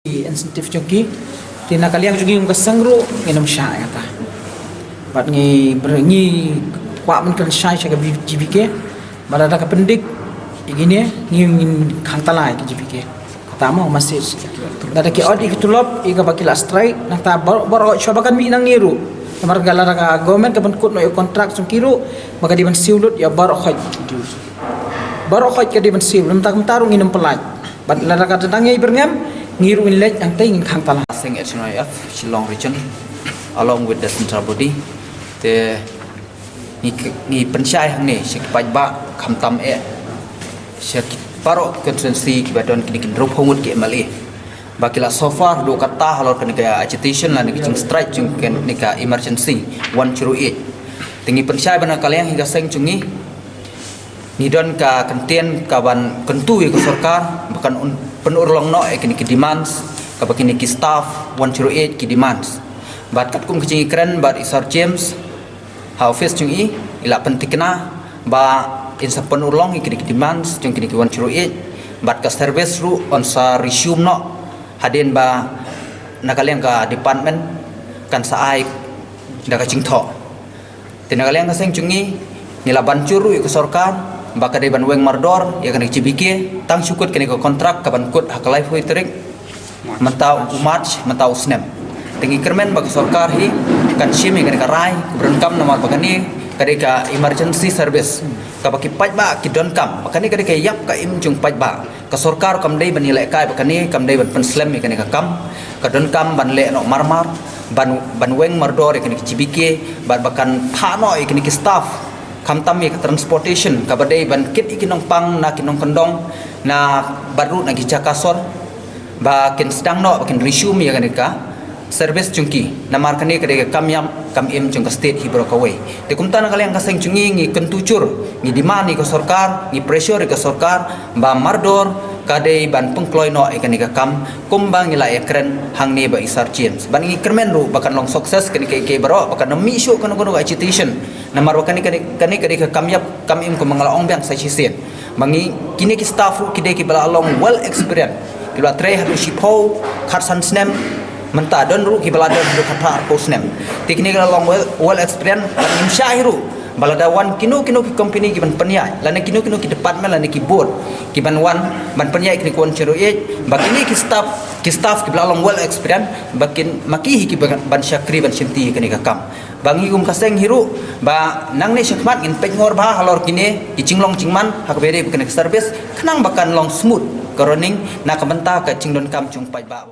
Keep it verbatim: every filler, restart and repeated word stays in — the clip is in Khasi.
incentive jong ki. Te na ka liang jong ngi kum ka seng ruh ngin ym shah ïa kata. Bad ngi ber-, ngi kwah ban kren shai sha ka B-, G B K. Bad lada ka pyndik ïa kine, ngi, ngin khang tala ïa ka G B K. Kata mo message. Lada ki ot ïa ki tulop ïa kaba ki la strike, nangta baroh, baroh shuwa ba kan mih nangne ruh. Namar ka lada ka government ka pynkut noh ïa u contract jong ki ruh, ba ka dei ban siew lut ïa baroh khoit. Baroh khoit ka dei ban siew, lymta kumta ruh ngin ym pyllait. Bad lada ka dang ïai byrngem, ngi ruh ngin leit hangtei ngin khang tala. Seng H N Y F Shillong Region along with the central body. Te ngi, ngi pynshai hangne sha ki paidbah khamtam eh sha ki baroh constituency kiba don kine ki hynriewphew ngut ki M L A. Ba ki la so far haduh katta halor kane ka agitation lane ka jingstrike jong kane ka emergency one zero eight. Te ngi pynshai ba na ka liang hi ka seng jong ngi, ngi don ka kyntien ka ban kyntu ïa ka sorkar ba kan un-, pynurlong noh ïa kine ki demands kaba kine ki staff one zero eight ki demands. Bad katkum ka jingïakren bad i Sir James ha office jong i, i la pynthikna ba in sa pynurlong ïa kine ki demands jong kine ki one zero eight, bad ka service ruh yn sa resume noh hadien ba na ka liang ka department kan sa ai da ka jingthoh. Te na ka liang ka seng jong ngi, ngi la ban jur ruh ïa ka sorkar ba ka dei ban weng mardor ïa kane ka G B K, tang shu kut kane ka contract ka ban kut ha ka laiphew tarik mynta u March, mynta u snem. Te ngi kyrmen ba ka sorkar hi kan shim ïa kane ka rai kaba donkam, namar ba kane ka dei ka emergency service kaba ki paidbah ki donkam, ba kane ka dei ka ïap ka im jong paidbah. Ka sorkar kam dei ban ïalehkai ba kane, kam dei ban pynslem ïa kane ka kam. Ka donkam ban leh noh marmar, ban, ban weng mardor ïa kane ka G B K, bad ba kan phah noh ïa kane ki staff, khamtam ïa ka transportation kaba dei ban kit ïa ki nongpang na ki nongkyndong, na bad ruh na ki jaka sor, ba kin sdang noh, ba kin resume ïa kane ka service jong ki. Namar kane ka dei ka kam ïap kam im jong ka state hi baroh kawei. Te kumta na ka liang ka seng jong ngi, ngi kyntu jur, ngi demand ïa ka sorkar, ngi pressure ïa ka sorkar ba mardor ka dei ban pynkloi noh ïa kane ka kam, kumba ngi la ïakren hangne bad i Sir James. Bad ngi kyrmen ruh ba kan long success kane kaei kaei baroh, ba kan ym mih shuh kano kano ka agitation. Namar ba kane, kane, kane ka dei ka kam ïap kam im kumba nga la ong biang sa shisien. Ba ngi, kine ki staff ruh ki dei kiba la long well experience. Kiba la trei haduh shiphew khatsan snem, mynta don ruh kiba la don haduh khatphra arphew snem. Te kine ki la long well, well experience, bad ngim shah hi ruh ba lada wan kino kino ki company ki ban pynïaid, lane kino kino ki department lane ki board ki ban wan ban pynïaid kine ki one zero eight, ba kine ki staff, ki staff kiba la long well experience, ba kin, ma ki hi kiba ban shakri ban shimti kane ka kam. Ba ngi kum ka seng hi ruh, ba nangne shakhmat ngin peit ngor bha halor kine ki jinglong jingman ha kaba ïadei bad kane ka service, khnang ba kan long smooth ka running na ka bynta ka jingdonkam jong paidbah.